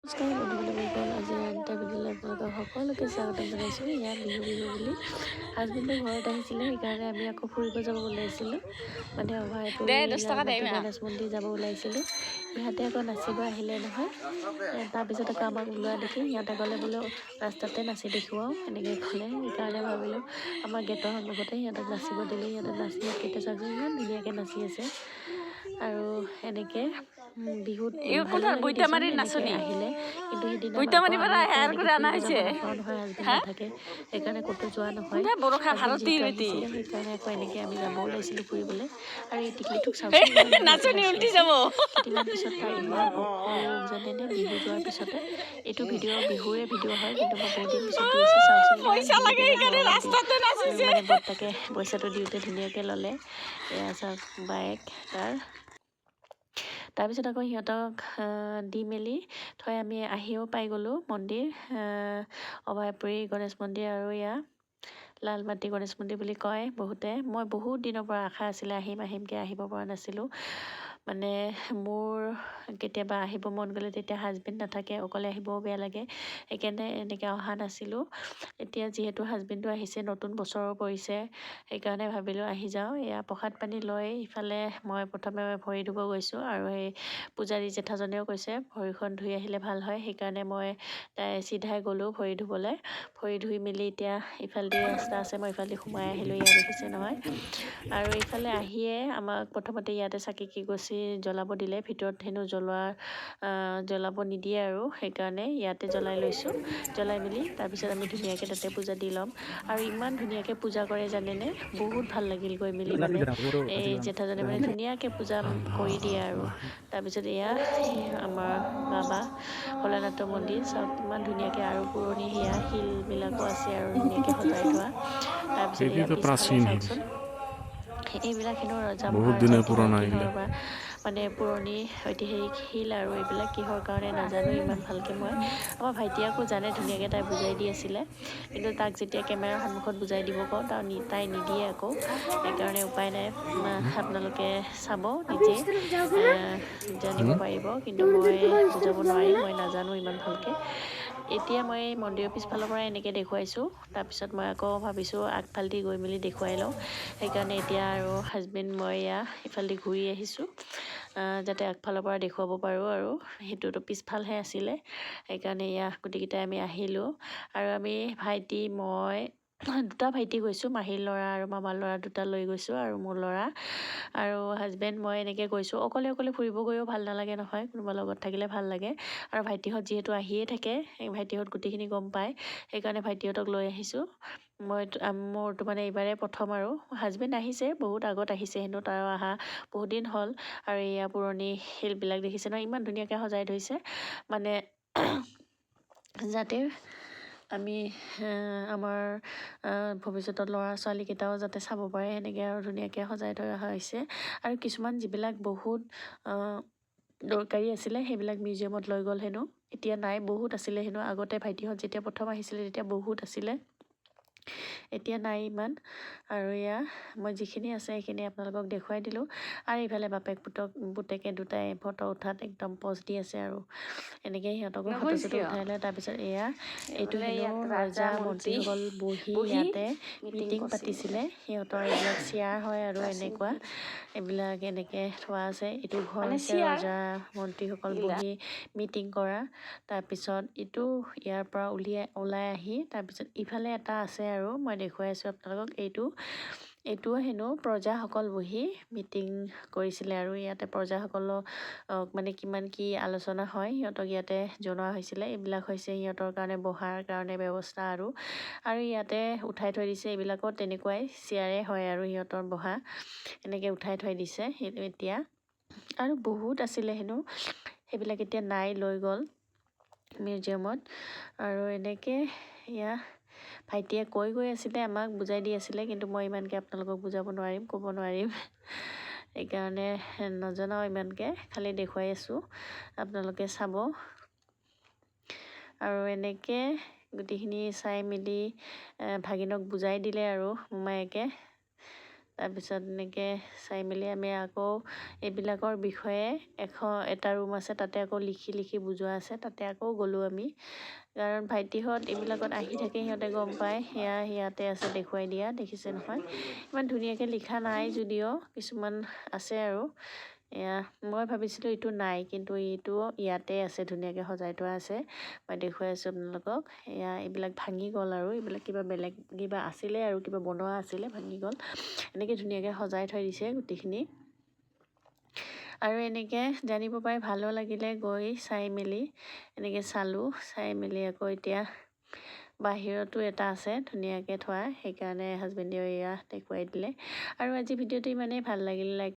নমস্কাৰ বন্ধু বান্ধৱীসকল, আজি আন এটা ভিডিঅ'লৈ আপোনালোকক সকলোকে স্বাগতম জনাইছোঁ। ইয়াত বিহু বিহু বুলি হাজবেণ্ডৰ ঘৰত আহিছিলে, সেইকাৰণে আমি আকৌ ফুৰিব যাব ওলাইছিলোঁ। মানে অভয়পুৰী দে, 10 টকা দে। লালমাটি গণেশ মন্দিৰ যাব ওলাইছিলোঁ। ইহঁতে আকৌ নাচিব আহিলে নহয়। তাৰপিছত আকৌ আমাক ওলোৱা দেখি সিহঁতে ক'লে, বোলো ৰাস্তাতে নাচি দেখুৱাওঁ, এনেকৈ ক'লে। সেইকাৰণে ভাবিলোঁ, আমাৰ গেটৰ সন্মুখতে সিহঁতক নাচিব দিলোঁ। সিহঁতে নাচি কেতিয়া চাওকচোন, ইমান ধুনীয়াকৈ নাচি আছে। আৰু এনেকৈ বিহুত এই ভালো কোথাৰ লাগে বৈতামাৰীৰ দিয়াচোন এনেকৈ নাচনী। আহিলে। কিন্তু সেইদিনা আকৌ বৈতামাৰীৰ আমি পৰা আকৌ হেয়াৰ এনেকৈ কৰি অনা ফুৰিব যাব হৈছে। নাপাওঁ নহয়, হাজবেণ্ড হা। নাথাকে, সেইকাৰণে ক'তো যোৱা নহয়। কোনটা বৰষা হাজবেণ্ড ভাৰতীৰ যিহেতু বেটি। আহিছিলে, সেইকাৰণে আকৌ এনেকৈ আমি যাব ওলাইছিলোঁ ফুৰিবলৈ। আৰু এই টিকলিটোক চাওকচোন, ইমান ধুনীয়াকৈ নাচনী নাচি উল্টি আছে। যাব। কেইদিনমান পিছত তাৰ ইমান অসুখ জানেনে, বিহু যোৱাৰ পিছতে। এইটো ভিডিঅ' বিহুৰে ভিডিঅ' হয়, কিন্তু মই বহুত দিন পিছত দি আছোঁ। চাওকচোন, ইমান পইচা লাগে, ধুনীয়াকৈ সেইকাৰণে মৰমত দি ৰাস্তাতে নাচিছে। মানে বৰ্তাকে পইচাটো দিওঁতে ধুনীয়াকৈ ল'লে। এয়া চাওক, বায়েক তাৰ। তাৰপিছত আকৌ সিহঁতক দি মেলি থৈ আমি আহিও পাই গ'লোঁ মন্দিৰ, অভয়পুৰী গণেশ মন্দিৰ আৰু এয়া লালমাটি গণেশ মন্দিৰ বুলি কয় বহুতে। মই বহুত দিনৰ পৰা আশা আছিলে, আহিম আহিমকৈ আহিব পৰা নাছিলোঁ। মানে মোৰ কেতিয়াবা আহিব মন গ'লে তেতিয়া হাজবেণ্ড নাথাকে, অকলে আহিবও বেয়া লাগে, সেইকাৰণে এনেকৈ অহা নাছিলোঁ। এতিয়া যিহেতু হাজবেণ্ডো আহিছে, নতুন বছৰো পৰিছে, সেইকাৰণে ভাবিলোঁ আহি যাওঁ। এয়া প্ৰসাদ পানী লৈ ইফালে মই প্ৰথমে ভৰি ধুব গৈছোঁ। আৰু সেই পূজাৰী জেঠাজনেও কৈছে ভৰিখন ধুই আহিলে ভাল হয়, সেইকাৰণে মই তাই চিধাই গ'লোঁ ভৰি ধুবলৈ। ভৰি ধুই মেলি এতিয়া ইফালেদি ৰাস্তা আছে, মই ইফালেদি সোমাই আহিলোঁ। ইয়াত দেখিছে নহয়। আৰু ইফালে আহিয়ে আমাক প্ৰথমতে ইয়াতে চাকি কেইগছি জ্বলাব দিলে। ভিতৰত হেনো জ্বলাব নিদিয়ে আৰু সেইকাৰণে ইয়াতে জ্বলাই লৈছোঁ। জ্বলাই মেলি তাৰপিছত আমি ধুনীয়াকৈ তাতে পূজা দি ল'ম। আৰু ইমান ধুনীয়াকৈ পূজা কৰে জানেনে, বহুত ভাল লাগিল গৈ মেলি। মানে এই জেঠাজনে মানে ধুনীয়াকৈ পূজা কৰি দিয়ে। আৰু তাৰপিছত এয়া আমাৰ বাবা ভোলানাথৰ মন্দিৰ। চাওক, ইমান ধুনীয়াকৈ আৰু পুৰণি সেয়া শিলবিলাকো আছে আৰু ধুনীয়াকৈ সজাই থোৱা। তাৰপিছত এয়া সেইটোতো পিছফালে প্ৰাচীন শিল। চাওকচোন, এইবিলাক হেনো ৰজা বহুত মহাৰজা দিনৰ কিহৰ পুৰণা কিহৰ এইবিলাক। বা মানে পুৰণি ঐতিহাসিক শিল। আৰু এইবিলাক কিহৰ কাৰণে নাজানো ইমান ভালকৈ মই। আমাৰ ভাইটিয়ে আকৌ জানে, ধুনীয়াকৈ তাই বুজাই দি আছিলে। কিন্তু তাক যেতিয়া কেমেৰাৰ সন্মুখত বুজাই দিব কওঁ, তাৰ তাই নিদিয়ে আকৌ। সেইকাৰণে উপায় নাই, আপোনালোকে চাব, নিজে জানিব পাৰিব। কিন্তু মই বুজাব নোৱাৰিম, মই নাজানো ইমান ভালকৈ। এতিয়া মই মন্দিৰৰ পিছফালৰ পৰা এনেকৈ দেখুৱাইছোঁ। তাৰপিছত মই আকৌ ভাবিছোঁ আগফালেদি গৈ মেলি দেখুৱাই লওঁ। সেইকাৰণে এতিয়া আৰু হাজবেণ্ড মই এয়া ইফালেদি ঘূৰি আহিছোঁ, যাতে আগফালৰ পৰা দেখুৱাব পাৰোঁ। আৰু সেইটোতো পিছফালহে আছিলে। সেইকাৰণে এয়া গোটেইকেইটাই আমি আহিলোঁ। আৰু আমি ভাইটি মই দুটা ভাইটি গৈছোঁ, মাহীৰ ল'ৰা আৰু মামাৰ ল'ৰা দুটা লৈ গৈছোঁ আৰু মোৰ ল'ৰা আৰু হাজবেণ্ড মই এনেকৈ গৈছোঁ। অকলে অকলে ফুৰিব গৈও ভাল নালাগে নহয়, কোনোবা লগত থাকিলে ভাল লাগে। আৰু ভাইটিহঁত যিহেতু আহিয়ে থাকে, সেই ভাইটিহঁত গোটেইখিনি গম পায়, সেইকাৰণে ভাইটিহঁতক লৈ আহিছোঁ। মই মোৰতো মানে এইবাৰে প্ৰথম। আৰু হাজবেণ্ড আহিছে, বহুত আগত আহিছে হেনো, তাৰ অহা বহুত দিন হ'ল। আৰু এয়া পুৰণি শিলবিলাক দেখিছে নহয়, ইমান ধুনীয়াকৈ সজাই থৈছে। মানে যাতে আমি আমাৰ ভৱিষ্যতত ল'ৰা ছোৱালীকেইটাও যাতে চাব পাৰে, সেনেকৈ আৰু ধুনীয়াকৈ সজাই থৈ অহা হৈছে। আৰু কিছুমান যিবিলাক বহুত দৰকাৰী আছিলে, সেইবিলাক মিউজিয়ামত লৈ গ'ল হেনো। এতিয়া নাই, বহুত আছিলে হেনো আগতে। ভাইটিহঁত যেতিয়া প্ৰথম আহিছিলে তেতিয়া বহুত আছিলে, এতিয়া নাই ইমান। আৰু এয়া মই যিখিনি আছে সেইখিনি আপোনালোকক দেখুৱাই দিলোঁ। আৰু ইফালে বাপেক পুতক পুতেকে দুটাই ফটো উঠাত একদম পজ দি আছে। আৰু এনেকৈ সিহঁতকো ফটো নগৈছ চটো কিয়? উঠাই লয়। তাৰপিছত এয়া এইটো বোলে হেনো ইয়াত ৰজা ৰাজা মন্ত্ৰী মন্ত্ৰীসকল বহি বহি ইয়াতে মিটিং মিটিং কৰিছিল। পাতিছিলে। সিহঁতৰ এইবিলাক চেয়াৰ হয় আৰু প্ৰাচীন এনেকুৱা এইবিলাক এনেকৈ থোৱা আছে। এইটো ঘৰ মানে হৈছে চেয়াৰ ৰজা মন্ত্ৰীসকল গিলা। বহি মিটিং কৰা। তাৰপিছত ইটো ইয়াৰ পৰা ওলাই আহি তাৰপিছত ইফালে এটা আছে আৰু মই দেখুৱাই আছোঁ আপোনালোকক। এইটোও হেনো প্ৰজাসকল বহি মিটিং কৰিছিলে। আৰু ইয়াতে প্ৰজাসকলক মানে কিমান কি আলোচনা হয়, সিহঁতক ইয়াতে জনোৱা হৈছিলে। এইবিলাক হৈছে সিহঁতৰ কাৰণে বহাৰ কাৰণে ব্যৱস্থা। আৰু ইয়াতে উঠাই থৈ দিছে। এইবিলাকত তেনেকুৱাই চেয়াৰে হয় আৰু সিহঁতৰ বহা, এনেকৈ উঠাই থৈ দিছে সেইটো এতিয়া। আৰু বহুত আছিলে হেনো, সেইবিলাক এতিয়া নাই, লৈ গ'ল মিউজিয়ামত। আৰু এনেকৈ এয়া ভাইটিয়ে কৈ গৈ আছিলে, আমাক বুজাই দি আছিলে। কিন্তু মই ইমানকৈ আপোনালোকক বুজাব নোৱাৰিম, ক'ব নোৱাৰিম, সেইকাৰণে নজনাওঁ ইমানকৈ, খালি দেখুৱাই আছোঁ, আপোনালোকে চাব। আৰু এনেকৈ গোটেইখিনি চাই মেলি ভাগিনক বুজাই দিলে আৰু মোমায়েকে। তাৰপিছত এনেকৈ চাই মেলি আমি আকৌ এইবিলাকৰ বিষয়ে এটা ৰুম আছে, তাতে আকৌ লিখি লিখি বুজোৱা আছে, তাতে আকৌ গ'লোঁ আমি। কাৰণ ভাইটিহঁত এইবিলাকত আহি থাকে, সিহঁতে গম পায়। সেয়া ইয়াতে আছে দেখুৱাই দিয়া, দেখিছে নহয়, ইমান ধুনীয়াকৈ লিখা নাই যদিও কিছুমান আছে আৰু। এয়া মই ভাবিছিলোঁ এইটো নাই, কিন্তু এইটো ইয়াতে আছে, ধুনীয়াকৈ সজাই থোৱা আছে। মই দেখুৱাই আছোঁ আপোনালোকক। এয়া এইবিলাক ভাঙি গ'ল আৰু এইবিলাক কিবা বেলেগ কিবা আছিলে আৰু কিবা বনোৱা আছিলে, ভাঙি গ'ল। এনেকৈ ধুনীয়াকৈ সজাই থৈ দিছে গোটেইখিনি। আৰু এনেকৈ জানিব পাই ভালো লাগিলে গৈ চাই মেলি। এনেকৈ চালোঁ, চাই মেলি আকৌ এতিয়া বাহিৰতো এটা আছে ধুনীয়াকৈ থোৱা, সেইকাৰণে হাজবেণ্ডেও এয়া দেখুৱাই দিলে। আৰু আজি ভিডিঅ'টো ইমানেই ভাল লাগিল, লাইক